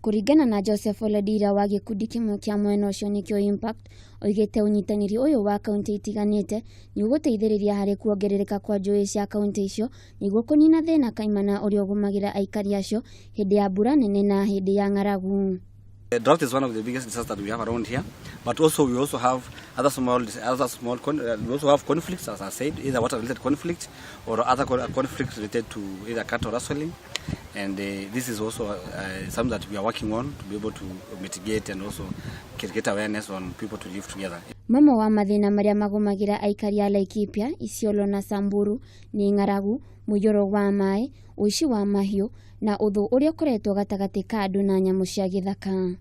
Kũringana na Joseph Oledira wa gĩkundi kĩmwe kĩa mwena ũcio nĩkĩo Impact, oigĩte ũnyitanĩri ũyũ wa kaunti itiganĩte nĩ ũgũteithĩrĩria harĩ kuongerereka kwa njũĩ cia kaunti icio nĩguo kũnina thĩna kaimana ũrĩa ũgũmagĩra aikari acio hĩndĩ ya mbura nene na hĩndĩ ya ng'aragu. Drought is one of the biggest disasters that we have around here, but also we also have other small we also have conflicts, as I said, either water-related conflicts or other conflicts related to either cattle rustling, and this is also something that we are working on to be able to mitigate and also create awareness on people to live together. Mamwe wa mathĩna marĩa magũmagĩra aikari a Laikipia, Isiolo na Samburu nĩ ng'aragu, mũiyũro wa maĩ, ũici wa mahiũ na ũthũ ũrĩa ũkoretwo gatagatĩ ka andũ na nyamũ cia gĩthaka.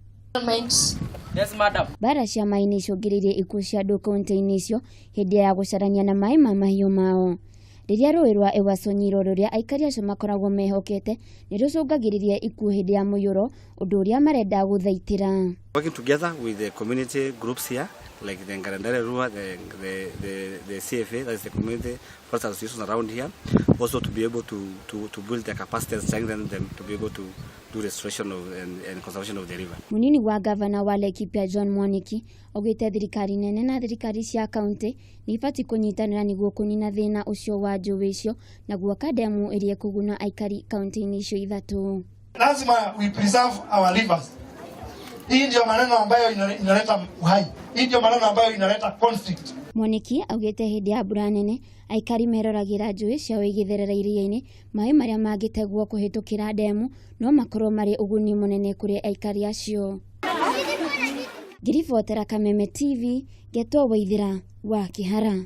Yes, madam. Mbara cia maĩ nĩ icũngĩrĩirie ikuũ cia andũ kaunti-inĩ icio hĩndĩ ya gũcarania na maĩ ma mahiũ mao. Rĩrĩa rũĩ rwa Ewaso Nyiro rũrĩa aikari acio makoragwo mehokete nĩ rũcũngagĩrĩria ikuũ hĩndĩ ya mũiyũro, ũndũ ũrĩa marenda gũthaitĩra. Working together with the community groups here, like the Ngarendare Rua, the CFA, that is the community forest associations around here, also to be able to build their capacity and strengthen them to be able to do restoration of and conservation of the river. Munini wa gavana wa Laikipia John Mwaniki augĩte thirikari nene na thirikari cia kaunti nĩ ibatiĩ kũnyitanĩra nĩguo kũnina thĩna ũcio wa njũĩ icio na gwaka ndemu ĩrĩa ĩkũguna aikari kaunti-inĩ icio ithatũ. Lazima we preserve our rivers. Hii ndio maneno ambayo inaleta uhai. Hii ndio maneno ambayo inaleta conflict. Mwaniki augĩte hĩndĩ ya mbura nene aikari meroragĩra njũĩ ciao igĩtherera iria-inĩ, maĩ marĩa mangĩtegwo kũhĩtũkĩra ndemu no makorwo marĩ ũguni mũnene kũrĩ aikari acio. Ngĩribotera Kameme TV, Ngetwo Waithĩra wa Kĩhara.